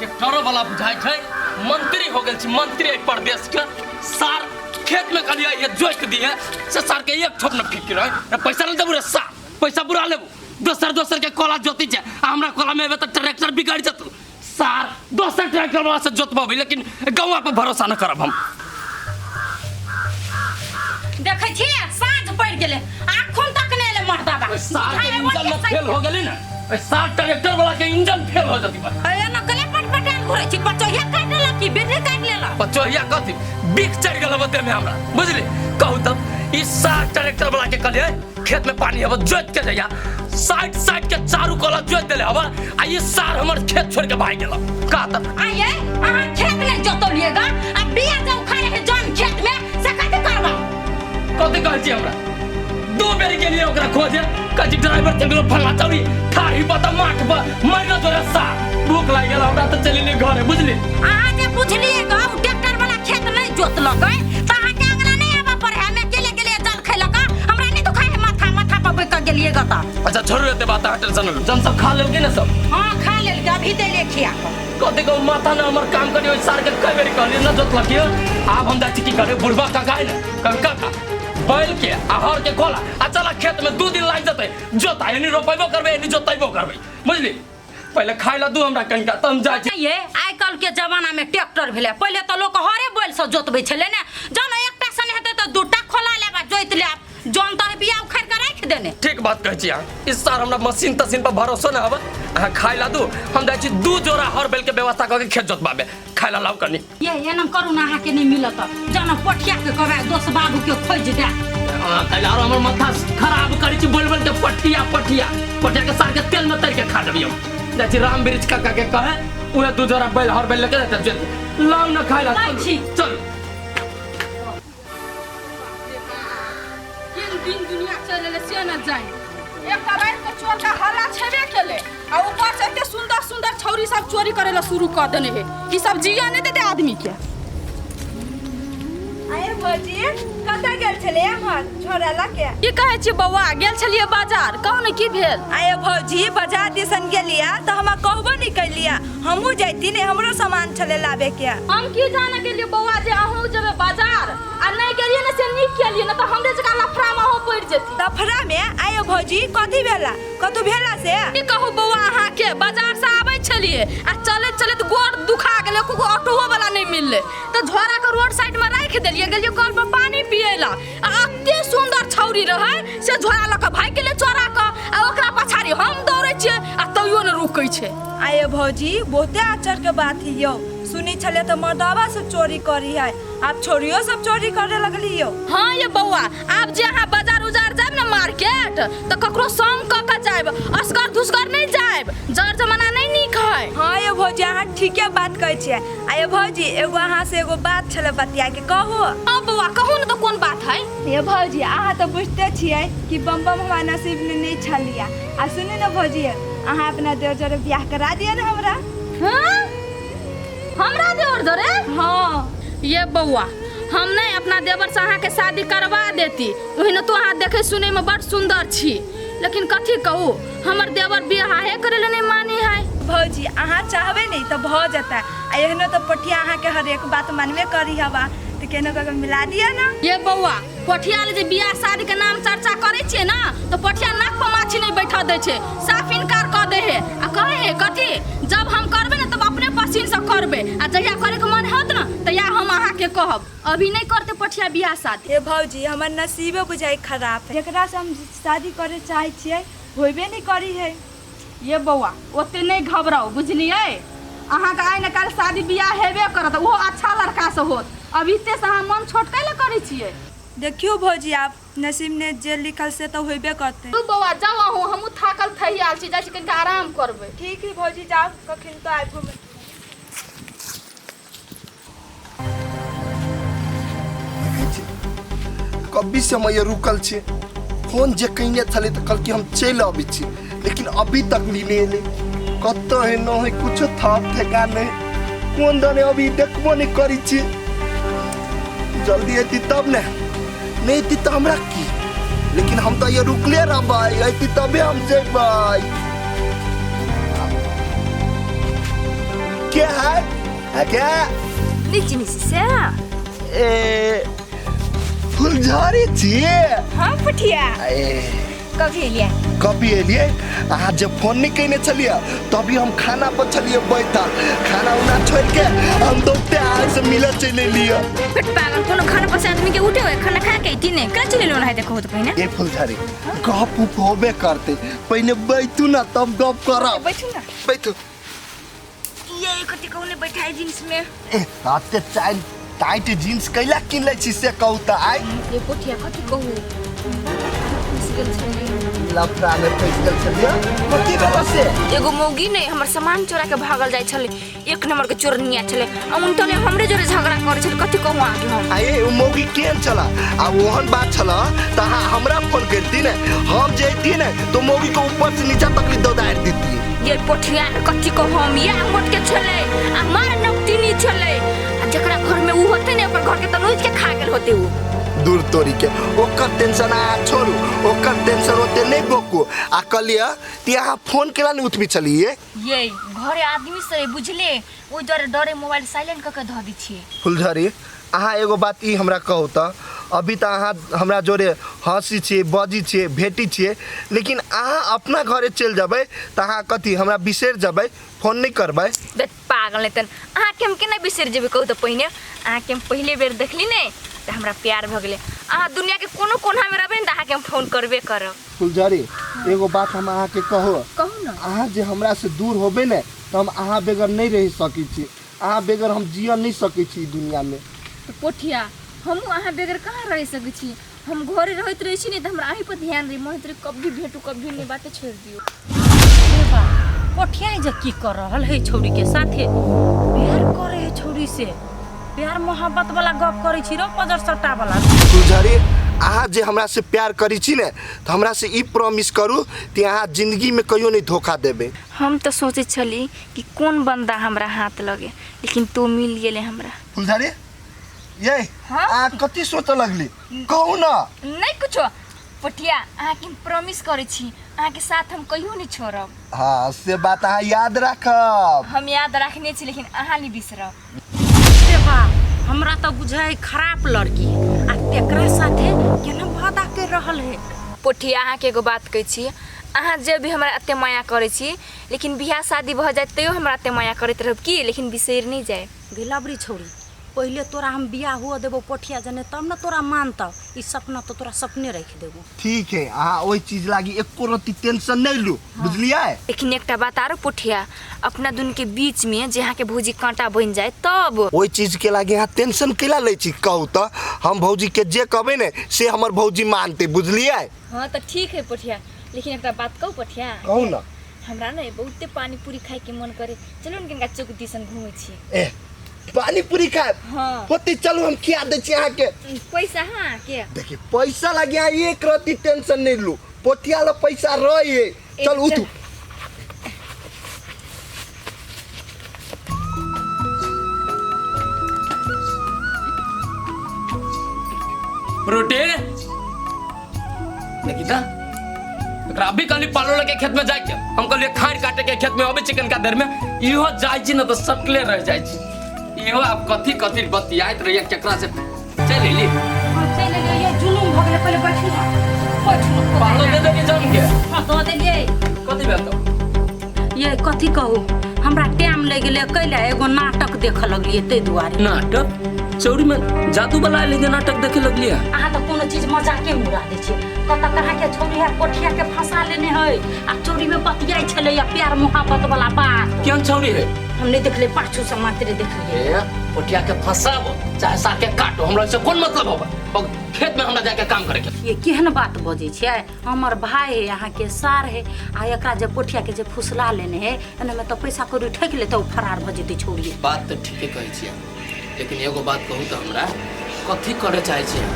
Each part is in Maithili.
ट्रैक्टरो वाला बुझाइ छै मंत्री हो गेल छी मंत्री एहि प्रदेश के सार खेत में कहलियै ये जोति दिहे से सार के एक ठोप न फिक्र है रे पैसा नहीं देबू रे सार पैसा बुरा लेबू दोसर दोसर के कोला जोति छै आ हमरा कोला में एबे तऽ ट्रैक्टर बिगड़ जेतौ सार दोसर ट्रैक्टर वाला से जोतबेबै लेकिन गौआ पर भरोसा न करब हम। देखै छियै साँझ पड़ि गेलै अखन तक नहि एलै मर्दाबा। ओहि सार के इंजन में फेल हो गेलै ने, ओहि सार ट्रैक्टर वाला के इंजन फेल हो जती बा। एना कले पटपटान घुरै छी, पचोहिया काटि लेलक कि बिजली काटि लेलक? पचोहिया कथी, बिख चढ़ि गेल देह में हमरा, बुझली? कहू तब ई सार ट्रैक्टर वाला के कहलियै खेत में पानी हबो जोत के जइया, साइड साइड के चारू कोला जोत देले हबा आ ई सार हमर खेत छोड़ के भाग गेल का तब? आइए अहाँ खेत नहीं जोतलिएगा आ बिया जो उखाड़े है जौन खेत में से कथी करबा? कथी कहै छी? हमरा दू बेर गेलियै ओकरा खोजे, कहै छी ड्राइवर चलि गेलो फल्ला चौरी ठाही पर तऽ माठ पर मरि तोरा सार। भूख लागि गेल हमरा तऽ चलि एलियै घरे, बुझली? अहाँ जे पुछलिए गा उ ट्रैक्टर वाला खेत नहीं जोतलकै तऽ अहाँके अंगना नहीं आबऽ पड़े, हमे अकेले गेलिए जल खैलक, हमरा नहीं दुखाय है माथा, माथा पर बैठ के गेलिए गा तऽ। अच्छा छोड़ू एते बात, अहाँ टेंशन न लू। जन सब खा लेलकै ने सब? हाँ खा लेलकै, अभी देलिए खिया कऽ। कथी कहू माथा न हमर काम करी, ओहि सार के कई बेर कहलियै न जोतलक यौ। आब हम जाइ छी की करे बुढ़बा काका है ने, कहबै काका बैल के आ हर के खोला आ चला खेत में, 2 दिन लागि जेतै जोता, एनी रोपेबो करबै एनी जोतेबो करबै, बुझली? पहिले खाय ला दू हमरा कनिका तऽ हम जाइ छी। ये आइ काल्हि के जमाना में ट्रैक्टर भेलै, पहिले तऽ लोक हरे बैल से जोतबै छलै ने। जहन एकटा सन हेतै तऽ दूटा खोला लेब आ जोति लेब, जौन तर बिया उखाड़ि कऽ राखि देने। ठीक बात कहै छी अहाँ, इस साल हमरा मशीन तशीन पर भरोसो न हबे। अहाँ खाय ला दू, हम जाइ छी 2 जोड़ा हर बैल के व्यवस्था कऽ के खेत जोतबाबे। खाय ला लाउ कनी। ये एना करू ना, अहाँके नहीं मिलत जहन पठिया के कहबै दोस्त बाबू के खोजि दे। अहाँ काल्हि आरो हमर माथा खराब करै छी बोल बोल के, पठिया पठिया पठिया के सार के तेल में तर के खा देबै हम। जाइ छी राम वृक्ष काका के कहे, उहे 2 जोड़ा बैल हर बैल लेके जेतै जोत। लाउ न खाय ला। जाइ छी। चलू। किन दिन दुनिया चलि एलै से न जानि। एकटा राति के चोर के हल्ला छेबे केलै आ ऊपर से एते सुंदर सुंदर छौरी सब चोरी करे ला शुरू कऽ देने है। ई सब जिया नहि देते आदमी के। आये भौजी कतऽ गेल छलियै एम्हर झोरा लऽ के? की कहै छी बौआ, गेल छलियै बाजार, कहू ने की भेल? आये भौजी बाजार दिसन गेलियै तऽ हमरा कहबो नहि केलियै, हमहूँ जैती ने, हमरो सामान छलै लाबे के। हम की जाने गेलियै बौआ जे अहूँ जेबै बाजार, आ नहि गेलियै ने से नीक केलियै, ने तऽ हमरे जकाँ लफड़ा मे अहूँ पड़ि जेती। लफड़ा मे? आये भौजी कथी भेला, कतौ भेला से? की कहू बौआ अहाँके, बाजार से आबै छलियै आ चलैत चलैत गोड़ दुखा गेलै, एको गो ऑटोओ वाला नहि मिललै तऽ झोरा के रोड साइड मे राखि देलियै, गेलियै कल पर पानी पियै ला आ एते सुंदर छौरी रहै से झोरा लऽ कऽ भागि गेलै चोरा कऽ आ ओकरा पछाड़ी हम दौड़ै छियै आ तैयो नहि रुकै छै। आये भौजी बहुते आश्चर्य के बात है यौ, सुनी छलियै तऽ मर्दाबा सब चोरी करी है, आब छोरियो सब चोरी करे लगली यौ। हाँ ये बौआ, आब जे अहाँ बाजार उजार जायब ने मार्केट तऽ ककरो संग कऽ कऽ जायब, असगर धुसगर नहि जायब, जर जमाना नहि नीक है। हाँ ये भौजी अहाँ ठीके बात कहै छियै। आ ये भौजी एगो अहाँ से एगो बात छलै बतिया के, कहू? हाँ बौआ कहू ने, तऽ कोन बात है? ये भौजी अहाँ तऽ बुझते छियै कि बम बम हमरा नसीब में नहीं छलिया। आ सुनू ने भौजी, अहाँ अपना देवर जोड़े बियाह करा दिअ ने हमरा। हाँ? हमरा देवर जोड़े? हाँ। ये बौआ हम नहीं अपना देवर से अहाँके शादी करवा देती, ओहिना तो अहाँ देखे सुने में बड़ सुंदर छी, लेकिन कथी कहू हमर देवर बियाहे करे ले नहीं मानी है। भौजी अहाँ चाहबे नहीं तऽ भऽ जेतै, आ एहनो तऽ पठिया अहाँके हरेक बात मानबे करी हवा, तऽ केहनो कऽ के मिला दिअ ने। ये बौआ पठिया ले जे बियाह शादी के नाम चर्चा करै छियै ना तऽ पठिया नाक पर माछी नहीं बैठा दै छै, साफ इनकार कऽ दे है आ कहे है कथी जब हम करबै ने तब अपने पसीन से करबै, आ जहिया करे के मन होत ना तहिया हम अहाँ के कहब, अभी नहीं करते पठिया बियाह शादी। हे भौजी हमर नसीबे बुझाइ खराब है, जेकरा से हम शादी करे चाहै छियै होबे नहीं करी है। ये बौआ ओते नहीं घबराउ बुझलियै, अहाँके आइ ने काल्हि शादी बियाह हेबे करत, ओहो अच्छा लड़का से होत, अभी से अहाँ मन छोट कैले करै छियै? देखियौ भौजी आब नसीब ने जे लिखल से तऽ होबे करतै। तू बौआ जाउ अहूँ, हमहूँ थाकल थहियाल छी, जाइ छी कनिका आराम करबै। ठीक है भौजी जाउ, कखन तऽ आबि घुमै। कभी से हम ये रुकल छी, फोन जे कयने छलै तऽ कहलकै हम चलि अबै छी, लेकिन अभी तक नहि एलै, कतऽ है न है कुछो थाप ठेकान नहीं, कोन दने अभी देखबो नहीं करै छी। जल्दी अयती तब ने, नहीं अयती तऽ हमरा की, लेकिन हम तऽ ये रुकले रहबै, अयती तबे हम जेबै। के है आ क्या नहि चिन्है छी से ए फुलझड़ी छियै हाँ पोठिया ए कभी एलियै कभी एलियै अहाँ जब फोन नहीं कयने छलियै तभी हम खाना पर छलियै बैठल खाना उना छोड़ि के हम दौड़ते अहाँ से मिलऽ चलि एलियै पेट पागल कोनो खाना पर से आदमी के उठे होय खाना खा के अइती नहि केना चलि एलहुँ है देखो तऽ पहिने ए फुलझड़ी गप उप होबे करते पहिने बैठू ना तब गप करब बैठू ना बैठू ये कथी कहू ने बैठाई जींस में ए अते चाइल टाइट जीन्स कैला किन लै छी से कहू तऽ आइ ये पोठिया कथी कहू फँसि गेल छलियै लफड़ा में फँसि गेल छलियै कथी भेल से एगो मौगी ने हमर सामान चोरा के भागल जाइ छलै एक नंबर के चोरनिया छलै आ उनटले हमरे जोरे झगड़ा करै छलै कथी कहू अहाँके हम आये ओ मौगी केहन छला आ ओहन बात छला तऽ अहाँ हमरा फोन करती ने हम जैती ने तो मौगी के ऊपर से नीचा तक दौड़ारि देती ये पोठिया कथी कहू हम या मोट के छलै आ मार नौटिनी छलै आ जकरा घर में उ होते ने ओकर घर के त नोच के खा गेल होते उ दूर तोरी के ओकर टेंशन अहाँ छोड़ू ओकर टेंशन ओते नहीं बोकू आ कहलियै कि अहाँ फोन केला नहीं उठबी छलियै ये घरे आदमी से बुझले ओहि डरे डरे मोबाइल साइलेंट कऽ के धऽ दै छियै फुलझड़ी अहाँ एगो बात ई हमरा कहू तऽ अभी तऽ अहाँ हमरा जोरे हँसी छियै बजी छियै भेटी छियै लेकिन अहाँ अपना घरे चलि जेबै तऽ अहाँ कथी हमरा बिसरि जेबै फोन नहि करबै बे पागल नहीं तन अहाँके हम केना बिसरि जेबै कहू तऽ पहिने अहाँके हम पहिले बेर देखली ने तऽ हमरा प्यार भऽ गेलै अहाँ दुनियाके कोनो कोनामे रहबै ने तऽ अहाँके हम फोन करबे करब फुलझड़ी एगो बात हम अहाँके कहू कहू ने अहाँ जे हमरा से दूर होबै ने तऽ हम अहाँ बगैर नहि रहि सकै छी अहाँ बगैर हम जिय नहि सकै छी ई दुनियामे तऽ पोठिया हमहूँ अहाँ बगैर कहाँ रहि सकै छी हम घरे रहैत रहै छी ने तऽ हमरा अहीं पर ध्यान रही मोहित रही कभी भेटू कभी नहि बाते छोड़ि दियौ हे बा पोठिया जे की कर रहल है छौड़ी के साथे प्यार करे है छौड़ी से प्यार मोहब्बत वाला गप करे छी रो पजर सट्टा वाला फुलझड़ी अहाँ जे हमरा से प्यार करै छी ने तऽ हमरा से ई प्रॉमिस करू कि अहाँ जिंदगीमे कहियो नहि धोखा देबै हम तऽ सोचै छली कि कोन बंदा हमरा हाथ लगे लेकिन तू मिल गेलै हमरा फुलझड़ी ये हाँ? अहाँ कथी सोचऽ लगली कहू ना नहि कुछो पोठिया अहाँके हम प्रॉमिस करै छी अहाँके साथ हम कहियो नहि छोड़ब हाँ से बात अहाँ याद राखब हम याद राखने छी लेकिन अहाँ नहि बिसरब हे बा हमरा तऽ बुझाइ खराब लड़की है आ तेकरा साथे केना वादा कर रहल है पोठिया अहाँके एगो बात कहै छी अहाँ जे भी हमरा एते माया करै छी लेकिन बियाह शादी भऽ जायत तैयो हमरा एते माया करैत रहब की लेकिन बिसरि नहि जायब गे लबरी छौड़ी पहिले तोरा हम बियाह हुअ देबो पोठिया जने तब ने तोरा मानतौ ई सपना तो तोरा सपने राखि देबो ठीक है अहाँ ओहि चीज लागी एको रत्ती टेंशन नहीं लू बुझलियै लेकिन एकटा बात आरो पोठिया अपना दुनू के बीच में जे अहाँके भौजी कांटा बनि जाय तब ओहि चीज के लागी अहाँ टेंशन केला लै छी कहू तऽ हम भौजी के जे कहबै ने से हमर भौजी मानतै बुझलियै हाँ तऽ ठीक है पोठिया लेकिन एकटा बात कहू पोठिया कहू ना हमरा ने बहुते पानी पूरी खाइके मन करे चलू ने कनिका चौक दिसन घूमै छी ए पानी पूरी खायब हाँ होते चलू हम खिया दै छी अहाँके पैसा हाँ अहाँके देखिए पैसा लागी अहाँ एक रत्ती टेंशन नहीं लू पोठिया ला पैसा रहे चल उठू रोटी निकिता एकरा अभी कहली पालो लगे खेत में जाके हम कहलिए खाड़ काटे के खेत में अबै चिकन का देर में इहो जाइ छी न तऽ सटले रह जाइ छी इहो आब कथी कथी बतियाइत रहिए केकरा से चलि एली हाँ चलि एलियै ये जुलुम भऽ गेलै पहिले बैठू ने बैठू ने पालो दे देली जन के हाँ दऽ देलियै कथी भेल तऽ ये कथी कहू हमरा टाइम लागि गेलै कैला एगो नाटक देखऽ लगलियै ताहि दुआरे नाटक चौरी में जादू वाला एलै जे नाटक देखे लगलियै अहाँ तऽ कोनो चीज मजाके उड़ा दै छियै कतऽ कहाँके छौड़ी है कोठिया के फंसा लेने है आ चौरी में बतियाइ छलै आ प्यार मोहब्बत वाला बात केहन छौड़ी है हम नहि देखलियै पाछू से मात्रे देखलियै ए पोठिया के फंसाबो चाहे सार के काटो हमरा से कोन मतलब होबे और खेत में हमरा जाके काम करे के ये केहन बात बजै छियै हमर भाय है अहाँके सार है आ एकरा जे पोठिया के जे फुसला लेने है एनामे तऽ पैसा कौड़ी ठकि लेतै ओ फरार भऽ जेतै छौड़ी बात तऽ ठीके कहै छियै लेकिन एगो बात कहू तऽ हमरा कथी करे चाहै छियै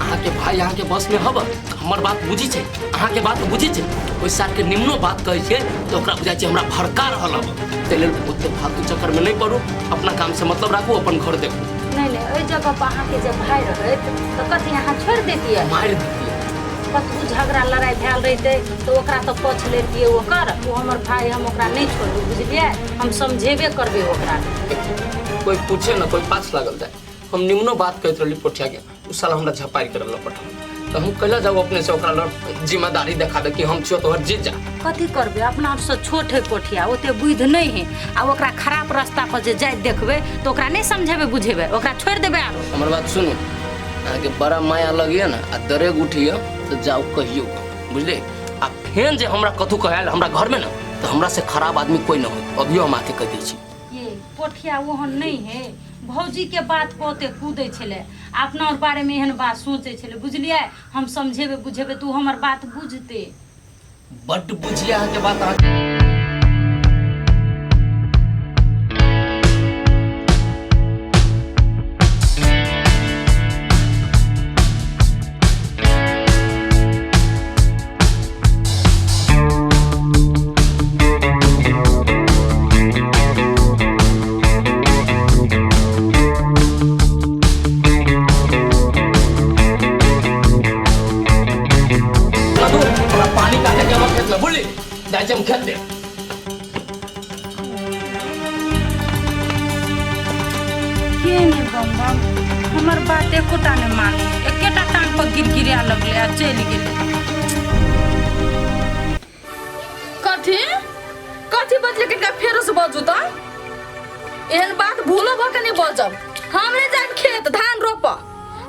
अहाँके भाई अहाँके बस में हब हमर बात बुझी छै अहाँके बात बुझी छै ओहि सार के निम्नो बात कहै छियै तऽ ओकरा बुझाइ छै हमरा भड़का रहल हब ताहि लेल ओते फालतू चक्कर में नहि पड़ू अपना काम से मतलब राखू अपन घर देखू नहीं नहीं एहि जगह पर अहाँके जे भाय रहैत तऽ कथी अहाँ छोड़ि दैतियै मारि दितियै कतबो झगड़ा लड़ाइ भेल रहितै तऽ ओकरा तऽ पछ लेतियै ओकर। ओ हमर भाय, हम ओकरा नहि छोड़बै, बुझलियै? हम समझेबे करबै ओकरा। कोई पूछे ना कोई पाछ लागल जाए। हम निमनो बात कहैत रहली पोठिया के, उ साला हमरा झपारि के रहल पठा। तऽ हम कैला जाउ अपने से ओकरा लग जिम्मेदारी देखाबे कि हम छियो तोहर जीजा। कथी करबै, अपना से छोट है पोठिया, ओते बुद्धि नहीं है। आ ओकरा खराब रास्ता पर जे जाइत देखबै तऽ ओकरा नहि समझेबै बुझेबै, ओकरा छोड़ि देबै। आरो हमर बात सुनू, अहाँके बड़ा माया लगिए ने आ दरेग उठिए तऽ जाउ कहियो, बुझलियै? आ फेन जे हमरा कथू कहल हमरा घरमे ने तऽ हमरा से खराब आदमी कोई न होत, अभियो हम अहाँके कहि दै छी। ये पोठिया ओहन नहीं है, भौजी के बात पर ओते कूदै छलै, अपना और बारे में एहन बात सोचै छलै, बुझलियै? हम समझेबै बुझेबै तऽ ओ हमर बात बुझतै। बड्ड बुझिए अहाँके बात अहाँ मधु, हमरा पानी काटे के हमर खेत में, बुझली? जाइ छी हम खेत दे। के ने बम बम हमर बात एकोटा नहि माने, एकेटा टांग पर गिरगिरा लगलै आ चलि गेलै। कथी कथी बजले? किनका फेरो से बजू तऽ एहन बात भूलो भऽ के नहि बजब। हम नहि जायब खेत धान रोप,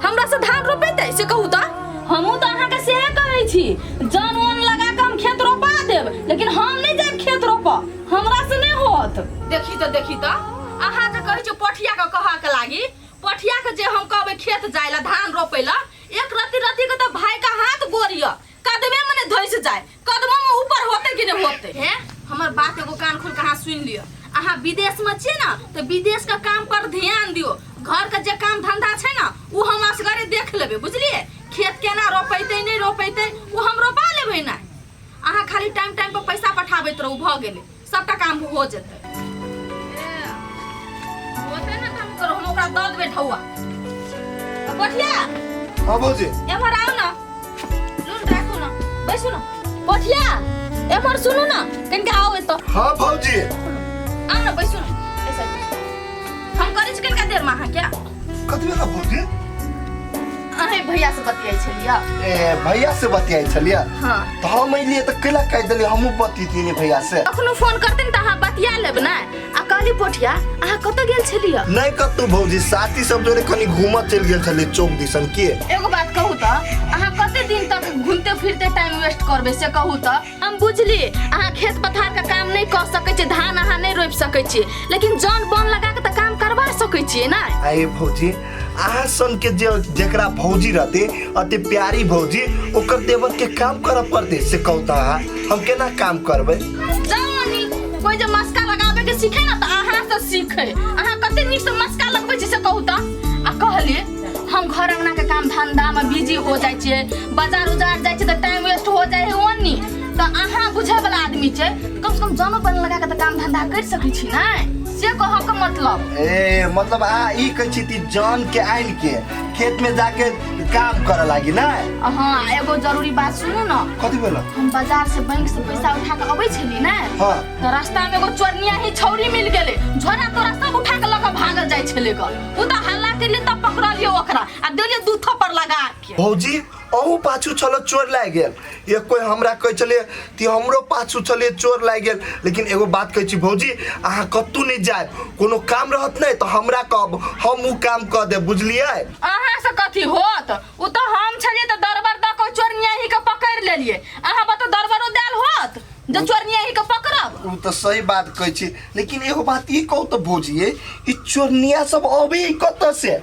हमरा से धान रोपेतै से कहू तऽ। हमहूँ तऽ अहाँके सएह कहै छी, जन वन लगा कऽ हम खेत रोपा देब, लेकिन हम नहि जायब खेत रोपऽ, हमरा से नहि होत। देखी तऽ, देखी तऽ, अहाँ जे कहै छी पठिया के कहऽ के लागी, पठिया के जे हम कहबै खेत जाय ला धान रोपै ला, एक रत्ती रत्ती के तऽ भाई के हाथ गोरिय कदमे में नहीं धंसि जाए, कदमो में ऊपर होते कि नहीं होते। हैं हमर बात एगो कान खोल के अहाँ सुनि लिअ। अहाँ विदेश में छियै ने तऽ विदेश के काम पर ध्यान दियौ, घर के जे काम धंधा छै ने ओ हम असगरे देख लेबै, बुझलियै? खेत केना रोपेतै नहि रोपेतै ओ हम रोपा लेबै ने, अहाँ खाली टाइम टाइम पर पैसा पठाबैत रहू, भऽ गेलै, सबटा काम हो जेतै। होतै ने तऽ हम करू, हम ओकरा दऽ देबै ढौआ। पठिया। हाँ भौजी। एम्हर आउ ने, लून राखू ने, बैसू ने। पठिया एम्हर सुनू ने, कनिका आउ एतऽ। हाँ भौजी। आउ ने, बैसू ने, ऐसा हम करै छी कनिका देरमे अहाँके। कथी भेला भौजी? अहें भैया से बतियाइ छलियै। ए भैया से बतियाइ छलियै? हाँ। तऽ हम अयलियै तऽ कैला काटि देलियै? हमहूँ बतियतियै ने भैया से। कखनो फोन करथिन तऽ अहाँ बतिया लेब ने। आ कहली पोठिया, अहाँ कतऽ गेल छलियै? नहि कतौ भौजी, साथी सब जोरे कनी घूमऽ चलि गेल छलियै चौक दिसन। के एगो बात कहू तऽ, अहाँ कते दिन तक घूमते फिरते टाइम वेस्ट करबै से कहू तऽ? हम बुझली अहाँ खेत पथार के काम नहि कऽ सकै छियै, धान अहाँ नहि रोपि सकै छियै, लेकिन जन बन लगा के तऽ काम करवा सकै छियै ने। आए भौजी, अहाँ सन के जे जेकरा भौजी रहते, अति प्यारी भौजी, ओकर देवर के काम करऽ पड़ते से कहू तऽ अहाँ हम केना काम करबै? जाउ मम्मी, कोई जे मस्का लगाबे के सीखे ना तऽ अहाँ से सीखे। अहाँ कते नीक से मस्का लगबै छी से कहू तऽ। आ कहलिए हम घर अंगना के काम धंधा में बिजी हो जाइ छियै, बाजार उजार जाइ छियै तऽ टाइम वेस्ट हो जाइ है ओन्नी, तऽ अहाँ बुझै वाला आदमी छै, कम से कम जनो बन लगा के तऽ काम धंधा कर सकै छी ने, से कहऽ के मतलब। ए मतलब अहाँ ई कहै छी कि जन के आनि के खेत में जाके काम करऽ लागी ना? हाँ, एगो जरूरी बात सुनू ना। कथी भेल? हम बाजार से बैंक से पैसा उठा के अबै छली ने, हाँ, तऽ रास्ता में एगो चोरनिया ही छौरी मिल गेलै, झोरा तोरा सब उठा के लऽ के भागल जाइ छलै ग। उ तऽ हल्ला केलियै तब पकड़लियै ओकरा आ देलियै दू थप्पड़ लगा के। भौजी अहूँ पाछू छलो चोर लागि गेल? एक कोई हमरा कहै छलियै कि हमरो पाछू छलियै चोर लागि गेल। लेकिन एगो बात कहै छी भौजी, अहाँ कतहु नहि जायब, कोनो काम रहत नहि तऽ हमरा कहब, हम उ काम कऽ देब, बुझलियै? अहाँ से कथी होत? उ तऽ हम छलियै तऽ दरबर दऽ के चोरनिया ही के पकड़ि लेलियै, अहाँ बताउ दरबरो देल होत जे चोरनिया ही के पकड़ब? उ तऽ सही बात कहै छी, लेकिन एगो बात ई कहू तऽ भौजी, ई चोरनिया सब अबै कतऽ से?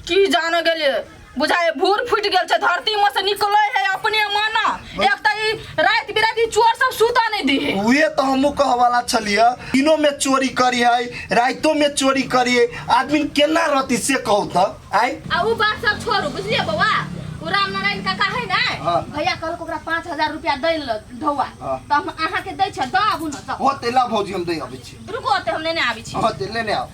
की जाने गेलियै, बुझाय भूर फूटि गेल छै, धरती में से निकलै है अपने माना। एक तऽ ई राति बिराति चोर सब सुतऽ नहि दै है। उहे तऽ हमहूँ कहऽ वाला छलियै, दिनो में चोरी करी है, रातिो में चोरी करी है, आदमी केना रहती से कहू तऽ आइ। आ उ बात सब छोड़ू, बुझलियै बौआ? उ रामनारायण काका है ने, हाँ। भैया कहलक ओकरा 5000 रुपया दै ल ढौआ, हाँ। तऽ हम अहाँके दै छै, दऽ आबू ने। होतै, ला भौजी, हम दै अबै छी। रुकू, ओते हम लेने आबै छी। होतै, लेने आउ।